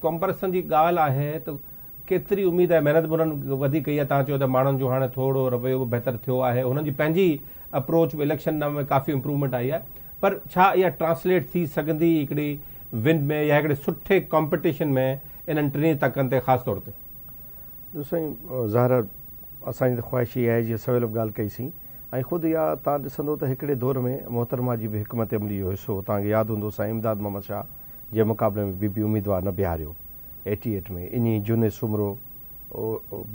ڪمپرسن جي ڳالهه آهي ته ڪيتري اميد آهي محنت به انهن وڌيڪ ڪئي آهي توهان چيو ته ماڻهن جو هاڻي ٿورو رويو به بهتر ٿيو آهي انهن جي پنهنجي اپروچ به اليڪشن ۾ ڪافي امپروومينٽ آئي آهي پر ڇا اها ٽرانسليٽ ٿي سگهندي هڪڙي ون ۾ يا هڪڙي سٺي ڪامپٽيشن ۾ انهن ٽنهي تڪن تي خاص طور تي؟ جو سائين ظاهر آهي اسان جي ته خواهش اها آهي جيئن سويل به ڳالهه ڪئي سين ۽ خود اها توهان ڏسندو ته هڪڙي دور ۾ محترمه جي به حڪمت عملي جو حصو هو توهان کي ياد هوندو سائين امداد محمد شاهه جي مقابلي ۾ بي بي اميدوار نه بيهاريو ايٽي ايٽ ۾ ائين ئي جونيد سومرو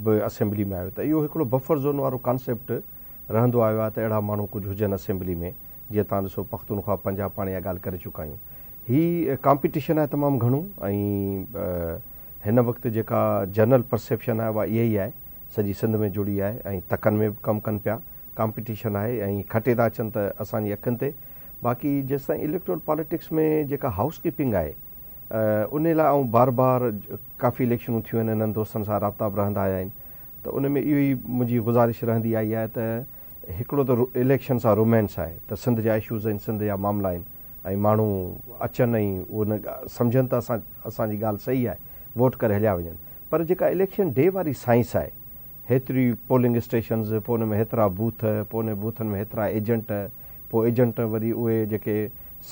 به اسيمبلي ۾ آيو ته اهو هڪڙو بفر زون وارو ڪانسيپٽ رهندو آيو آهي ته اهڙا ماڻهو ڪجهه هجن اسيمبلي ۾ جيئن توهان ڏسو پختونخوا پنجاب پاڻ اها ڳالهه ڪري چڪا آهيون هي ڪامپيٽيشن آهي تمام گهڻو ۽ هن وقت جيڪا جنرل پرسيپشن آهي اها اها ئي آهي سڄي سنڌ ۾ جڙي آهي ۽ تڪن ۾ به ڪم ڪن پيا ڪامپيٽيشن آهي ۽ کٽي ٿا اچن ته اسان جي اکين تي باقي جيستائين اليڪٽرل پاليٽڪس ۾ جيڪا هائوس ڪيپنگ آهي ان لاء آئون بار بار ڪافي اليڪشنون ٿيون آهن انهن دوستن سان رابطا به رهندا آيا آهن ته ان ۾ اهو ئي منهنجي گذارش رهندي آئي آهي ته هڪڙو ته اليڪشن سان رومانس آهي ته سنڌ جا اشوز آهن سنڌ جا معاملا آهن ۽ ماڻهو اچن ۽ ان سمجهن ته اسان اسان جي ڳالهه صحيح آهي ووٽ ڪري هليا وڃن پر جيڪا اليڪشن ڊي واري سائنس آهي هيتري پولنگ اسٽيشنز پوء ان ۾ هيترا بوٿ پوء ان بوٿن ۾ هيترا ايجنٽ پوء ايجنٽ وري اهي جيڪي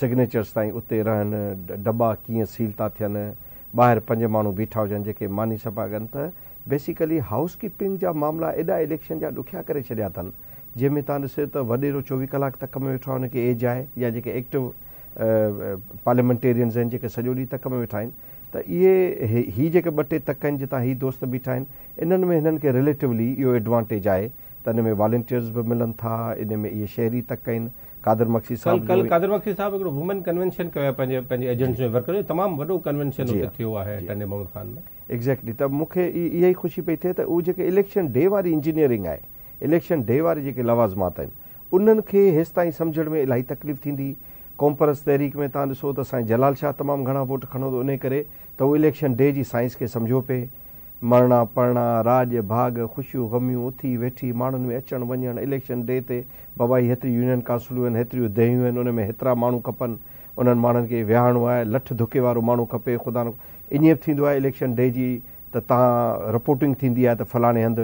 سگنيچرز تائين اتي رهن ڊٻا ڪيئن سيل ٿا ٿين ٻاهر پنج ماڻهو بيٺا هجن جيڪي ماني صفا ڪن ته بيسيڪلي هائوس ڪيپنگ جا معاملا ايڏا اليڪشن جا ڏکيا ڪري ڇڏيا اٿن جنهن ۾ توهان ڏسو ته وڏيرو 24 ڪلاڪ تڪ ۾ ويٺو آهي ان کي ايج آهي يا جيڪي ايڪٽو پارليامينٽيرينز آهن جيڪي سڄو ڏينهن تڪ ۾ ويٺا آهن ته اهي هي جيڪي ٻه ٽي تڪ آهن جتان هي دوست بيٺا آهن انهن ۾ هنن کي رليٽولي اهو ايڊوانٽيج آهي ته ان ۾ والنٽيئرز به ملن ٿا ان ۾ اهي شهري تڪ آهن قادر مگسي صاحب ڪل قادر مگسي صاحب هڪڙو وومين ڪنوينشن ڪيو آهي پنهنجي پنهنجي ايجنٽس جو ورڪر جو تمام وڏو ڪنوينشن اتي ٿيو آهي ٽنڊي محمد خان ۾. ايگزيڪٽلي ته مون کي اها ئي خوشي پئي ٿئي ته اهو جيڪي اليڪشن ڊي واري انجنيئرنگ آهي اليڪشن ڊي واري جيڪي لوازمات آهن انهن کي هيستائين سمجهڻ ۾ الاهي تڪليف ٿيندي. قومپرست تحريڪ ۾ توهان ڏسو ته سائين جلال شاهه تمام گهڻا ووٽ کڻو ته انهي ڪري ته هو اليڪشن ڊي جي سائنس کي سمجهيو پئي. مرڻا پرڻا، راڄ ڀاڳ، خوشيون غميون، اٿي ويٺي، ماڻهن ۾ اچڻ وڃڻ، اليڪشن ڊي تي بابا هي هيتري يونين ڪائونسلون آهن، هيتريون ديهيون آهن ان ۾ هيترا ماڻهو کپن، انهن ماڻهن کي ويهارڻو آهي، لٺ ڌڪي وارو ماڻهو کپي، خدا نه ائين به ٿيندو آهي اليڪشن ڊي جي ته تان رپورٽنگ ٿيندي آهي ته فلاڻي هنڌ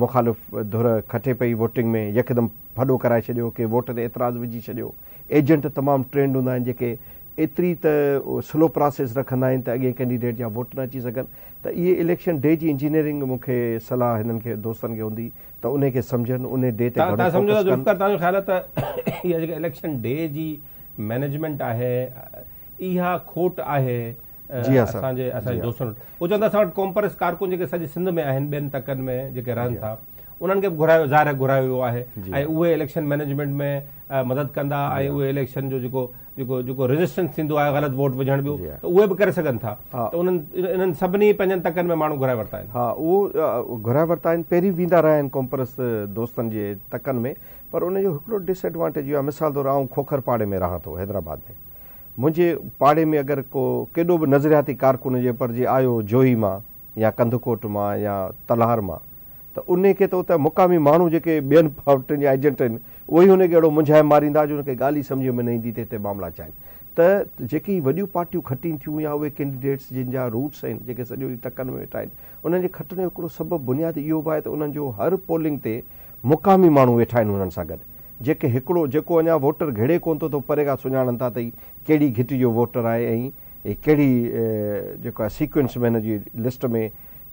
مخالف ڌر کٽي پئي ووٽنگ ۾ يڪدم ڦڏو ڪرائي ڇڏيو، ڪنهن ووٽ تي اعتراض وجهي ڇڏيو. ايجنٽ تمام ٽرينڊ هوندا آهن جيڪي ايتري ته سلو پراسيس رکندا آهن ته اڳئين ڪينڊيڊيٽ جا ووٽ نه اچي سگهن ته اهي اليڪشن ڊي جي انجنيئرنگ مون کي صلاح هنن کي دوستن کي هوندي ته انهي کي سمجهن انهي ڊي تي گهڻو توهان سمجهو ٿا فوڪس ڪن. ذوالفقار توهان جو خيال آهي ته اها جيڪا اليڪشن ڊي جي مئنيجمينٽ آهي اها کوٽ آهي جي ها سر اسان جي اسان جي جي ها. دوستن وٽ هو چون ٿا اسان وٽ قومپرست ڪارڪن جيڪي سڄي سنڌ ۾ آهن ٻين تڪن ۾ جيڪي رهن جي ٿا ها. انهن کي به گهرايو ظاهر آهي گهرايو ويو آهي جي ۽ ها. اهي اليڪشن مئنيجمينٽ ۾ مدد ڪندا جي ۽ ها. اهي اليڪشن جو جيڪو جيڪو جيڪو ريزسٽنس ٿيندو آهي غلط ووٽ وجهڻ ٻيو جي ها. ته اهي به ڪري سگهن ٿا ها. ته انهن انهن سڀني پنهنجن تڪن ۾ ماڻهو گهرائي ورتا آهن. ها اهو گهرائي ورتا آهن پهرين ويندا رهيا آهن قومپرست دوستن جي تڪن ۾ پر ان جو هڪڙو ڊس ايڊوانٽيج اهو آهي مثال طور آئون کوکر پاڙي ۾ رهان ٿو حيدرآباد ۾ منهنجي پاڙي ۾ اگر ڪو ڪيڏو به نظرياتي ڪارڪن هجي پر جي آيو جوهي مان يا ڪنڌڪوٽ مان يا تلهار مان ته انهي کي ته اتي مقامي ماڻهو جيڪي ٻين پارٽين جا ايجنٽ آهن اهي ئي هن کي اهڙو منجهائي ماريندا جو هن کي ڳالهه ئي سمجهه ۾ نه ايندي ته هتي معاملا ڇا آهن ته جيڪي هي وڏيون پارٽيون کٽين ٿيون يا اهي ڪينڊيڊيٽس جن جا روٽس آهن جيڪي سڄو ڏينهن تڪن ۾ ويٺا آهن انهن جي کٽڻ جو هڪڙو سبب بنياد اهو به آهي ته انهن جو هر پولنگ تي مقامي ماڻهو ويٺا آهن انهن سان گڏ جيڪي هڪڙو جيڪو اڃا ووٽر گهڙي ڪونه ٿو ته هو پري کان سڃاڻن ٿا ته هي ڪهڙي گهٽي جو ووٽر آهي ۽ هي ڪهڙي جيڪو آهي سيڪوئنس ۾ هن جي لسٽ ۾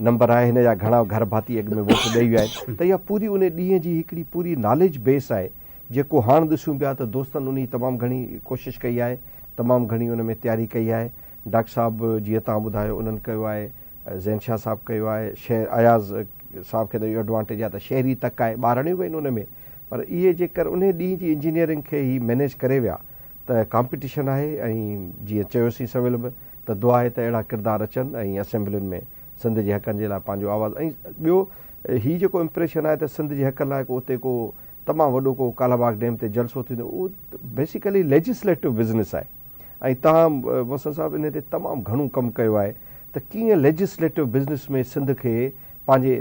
نمبر آهي هن جا گهڻا گهر ڀاتي اڳ ۾ ووٽ ڏئي ويا آهن ته اها پوري ان ڏينهن جي هڪڙي پوري ناليج بيس آهي جيڪو هاڻ ڏسون پيا ته دوستن انهي تمام گهڻي ڪوشش ڪئي آهي تمام گهڻي ان ۾ تياري ڪئي آهي ڊاڪٽر صاحب جيئن توهان ٻڌايو انهن ڪيو آهي زين شاهه صاحب ڪيو آهي شهر اياز صاحب کي ته اهو ايڊوانٽيج آهي ته شهري تڪ آهي ٻاراڻيون به آهن ان ۾ پر اهي جيڪر انهي ڏينهن جي انجنيئرنگ کي هي مئنيج ڪري ويا ته ڪامپيٽيشن آهي ۽ جيئن چيوسين سويل به ته دعا آهي ته اهڙا ڪردار اچن ۽ اسيمبلين ۾ سنڌ جي حقن جي لاء پنهنجو آواز ۽ ٻيو هي جيڪو امپريشن آهي ته سنڌ جي حقن لاء ڪو اتي ڪو تمام وڏو ڪو ڪالاباغ ڊيم تي جلسو ٿيندو اهو بيسيڪلي ليجسليٽو بزنس آهي ۽ توهان محسن صاحب انهي تي تمام گهڻو ڪم ڪيو آهي ته ڪيئن ليجسليٽو بزنس ۾ سنڌ کي پنهنجي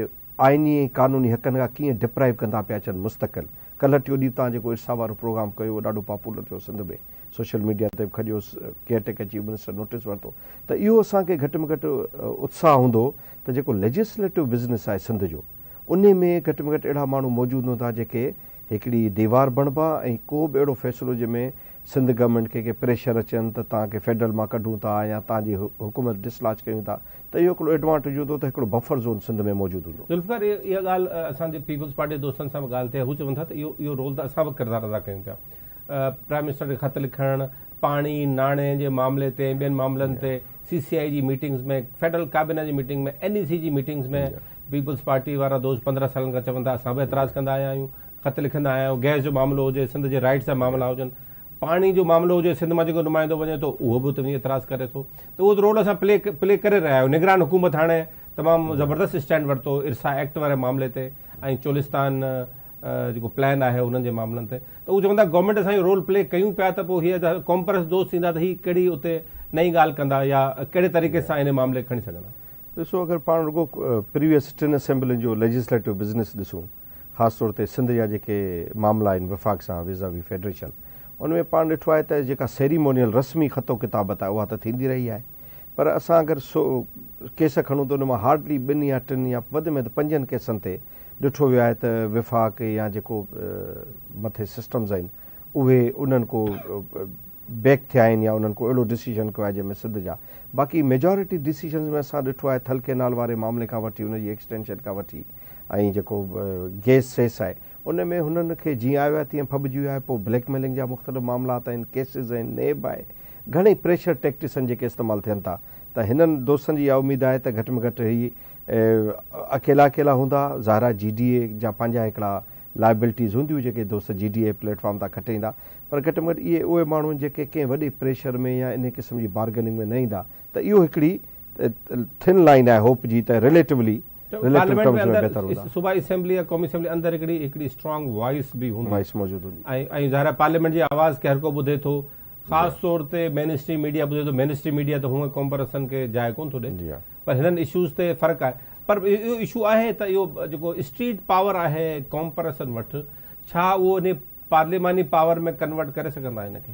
آئيني ۽ قانوني حقن کان ڪيئن ڊپرائيو ڪندا پيا اچن مستقل. ڪلهه ٽيون ڏينهن توهان جيڪو ارسا وارو پروگرام ڪيو اهو ڏاڍو پاپولر ٿيو سنڌ ۾ سوشل ميڊيا تي به کڄيو caretaker chief minister notice ورتو ته اهو اسان کي گهٽ ۾ گهٽ اتساهه هوندو ته جيڪو ليجسليٽو بزنس آهي سنڌ جو انهي ۾ گهٽ ۾ گهٽ اهڙا ماڻهو موجود هوندا جيڪي هڪڙي ديوار بڻبا ۽ ڪو به اهڙو فيصلو جنهن ۾ سنڌ گورنمينٽ کي ڪي پريشر اچن ته توهان کي فيڊرل مان ڪڍون ٿا يا توهان جي حڪومت ڊسلاج ڪيون ٿا ته اهو هڪڙو ايڊوانٽيج هوندو ته هڪڙو بفر زون سنڌ ۾ موجود هوندو. ذوالفقار اها ڳالهه اسان جي پيپلز پارٽي جي دوستن سان به ڳالهه ٿي آهي هو چون ٿا ته اهو اهو رول ته اسان به ڪردار ادا ڪيون پيا پرائم منسٽر کي خط لکڻ پاڻي ناڻي جي معاملي تي ۽ ٻين معاملن تي سي سي آء جي ميٽنگز ۾ فيڊرل ڪابينا جي ميٽنگ ۾ اين اي سي جي ميٽنگز ۾ پيپلز پارٽي وارا دوست 15 سالن کان چون ٿا اسان به اعتراض ڪندا آيا آهيون خط لکندا آيا آهيون، گئس جو معاملو هجي، سنڌ جي رائيٽس جا معاملا هجن، پاڻي جو معاملو هجي، سنڌ مان جيڪو نمائندو وڃي ٿو اهو به اتي وڃي اعتراض ڪري ٿو ته اهو رول اسان پلي پلي ڪري رهيا آهيون. نگران حڪومت هاڻي تمام زبردست اسٽينڊ ورتو ارسا ايڪٽ واري معاملي تي ۽ چولستان جيڪو پلان آهي انهن جي معاملن تي ته اهو چون ٿا گورنمينٽ اسان اهو رول پلي ڪيون پيا ته پوء هي قومپرست دوست ايندا ته هي ڪهڙي اتي نئين ڳالهه ڪندا يا ڪهڙي طريقي سان ان معاملي کي کڻي سگهندا. ڏسو اگر پاڻ رڳو پريويس ٽن اسيمبلين جو ليجسليٽو بزنس ڏسون خاص طور تي سنڌ جا جيڪي معاملا آهن وفاق سان ويزا وي فيڊريشن ان ۾ پاڻ ڏٺو آهي ته جيڪا سيريمونيل رسمي خط و ڪتابت آهي اها ته ٿيندي رهي آهي پر اسان اگر سو ڪيس کڻون ته ان مان هارڊلي ٻن يا ٽن يا وڌ ۾ وڌ پنجن ڪيسن تي ڏٺو ويو آهي ته وفاق يا جيڪو مٿي سسٽمز آهن اهي انهن ڪو بيڪ ٿيا آهن يا انهن ڪو اهڙو ڊسيزن ڪيو آهي جنهن ۾ سنڌ جا باقي ميجارٽي ڊسيزنز ۾ اسان ڏٺو آهي ٿل ڪينال واري معاملي کان وٺي ان جي ايڪسٽينشن کان وٺي ۽ جيڪو گيس سيس آهي ان ۾ هنن کي جيئن آيو آهي تيئن ڦٻجي ويو آهي پوء بليڪ ميلنگ جا مختلف معاملات آهن ڪيسز آهن نيب آهي گهڻئي پريشر ٽيڪٽس آهن جيڪي استعمال ٿين ٿا ته هنن دوستن جي اها اميد آهي ته گهٽ ۾ گهٽ هي اڪيلا اڪيلا هوندا ظاهر آهي جي ڊي اي جا پنهنجا هڪڙا لائبلٽيز هونديون جيڪي دوست جي ڊي اي پليٽ فارم تان کٽي ايندا پر گهٽ ۾ گهٽ اهي اهي ماڻهو آهن جيڪي ڪنهن وڏي پريشر ۾ يا انهي قسم جي بارگننگ ۾ نه ايندا ته اهو هڪڙي ٿن لائين آهي هوپ جي ته رليٽولي ته پارليامينٽ ۾ اندر صوبائي اسيمبلي يا قومي اسيمبلي اندر هڪڙي هڪڙي اسٽرانگ وائس به هوندي وائس موجود هوندي ۽ ۽ ظاهر آهي پارليامينٽ جي آواز کي هر ڪو ٻڌي ٿو خاص طور تي مين اسٽريم ميڊيا ٻڌي ٿو مين اسٽريم ميڊيا ته هونئن قوم پرستن کي جاء ڪونه ٿو ڏي جي ها پر هنن اشوز تي فرق آهي پر اهو اشو آهي ته اهو جيڪو اسٽريٽ پاور آهي قوم پرستن وٽ ڇا اهو انهي پارلياماني پاور ۾ ڪنورٽ ڪري سگهندا ان کي؟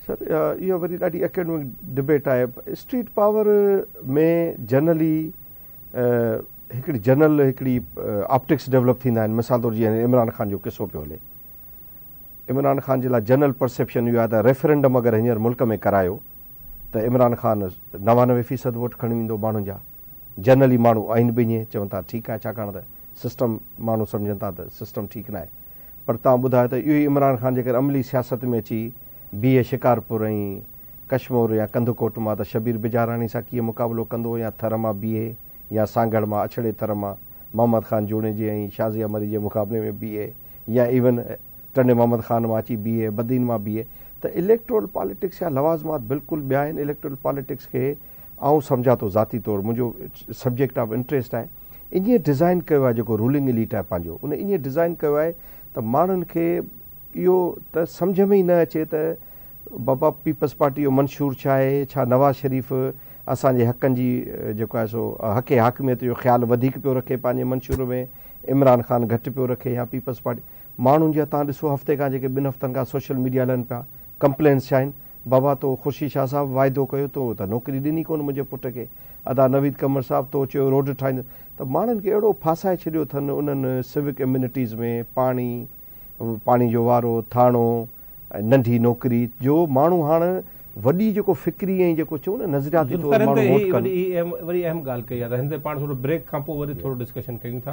سر اها وري ڏاڍي اڪيڊمڪ ڊبيٽ آهي. اسٽريٽ پاور ۾ جنرلي هڪڙي جنرل هڪڙي آپٽڪس ڊولپ ٿيندا آهن مثال طور جيئن عمران خان جو قصو پيو هلي عمران خان جي لاء جنرل پرسيپشن اهو آهي ته ريفرنڊم اگر هينئر ملڪ ۾ ڪرايو ته عمران خان 99 فيصد ووٽ کڻي ويندو ماڻهن جا جنرلي ماڻهو آهن به ائين چون ٿا ٺيڪ آهي ڇاڪاڻ ته سسٽم ماڻهو سمجهن ٿا ته سسٽم ٺيڪ ناهي پر توهان ٻڌايو ته اهو ئي عمران خان جيڪر عملي سياست ۾ اچي بيهي شڪارپور ۽ ڪشمور يا ڪنڌڪوٽ مان ته شبير بجاراڻي سان ڪيئن مقابلو ڪندو يا ٿر مان بيهي يا سانگهڙ مان اڇڙي ٿر مان محمد خان جوڻيجي ۽ شازيه مري جي مقابلي ۾ بيهي يا ايون ٽنڊي محمد خان مان اچي بيهي بدين مان بيهي ته اليڪٽرول پاليٽڪس جا لوازمات بلڪل ٻيا آهن اليڪٽرول پاليٽڪس کي آئون سمجهان ٿو ذاتي طور منهنجو سبجيڪٽ آف انٽريسٽ آهي ائين ڊزائين ڪيو آهي جيڪو رولنگ اليٽ آهي پنهنجو ان ائين ڊزائين ڪيو آهي ته ماڻهن کي اهو ته سمجهه ۾ ئي نه اچي ته بابا پيپلز پارٽي جو منشور ڇا آهي ڇا نواز شريف اسان جي حقن جي جيڪو آهي سو حق حاڪميت جو خيال وڌيڪ پيو رکي پنهنجي منشور ۾ عمران خان گهٽ پيو رکي يا پيپلز پارٽي ماڻهن جا تان ڏسو هفتي کان جيڪي ٻن هفتن کان سوشل ميڊيا هلن پيا ڪمپلينس ڇا آهن بابا تو خورشيد شاهه صاحب واعدو ڪيو تو ته نوڪري ڏني ڪونه منهنجي پٽ کي ادا نويد قمر صاحب تو چيو روڊ ٺاهيندس ته ماڻهن کي اهڙو ڦاسائي ڇڏيو اٿن انهن سوڪ امينٽيز ۾ پاڻي پاڻي جو وارو ٿاڻو ۽ ننڍي نوڪري جو ماڻهو هاڻ وڏي جيڪو فڪري ۽ جيڪو چئون نه نظرياتي طور ذوالفقار هن ماڻهو تي ووٽ هي ڪن. وڏي اهم وڏي اهم ڳالهه ڪئي آهي ته هن تي پاڻ ٿورو بريڪ کان پوء وري ٿورو ڊسڪشن ڪيون ٿا.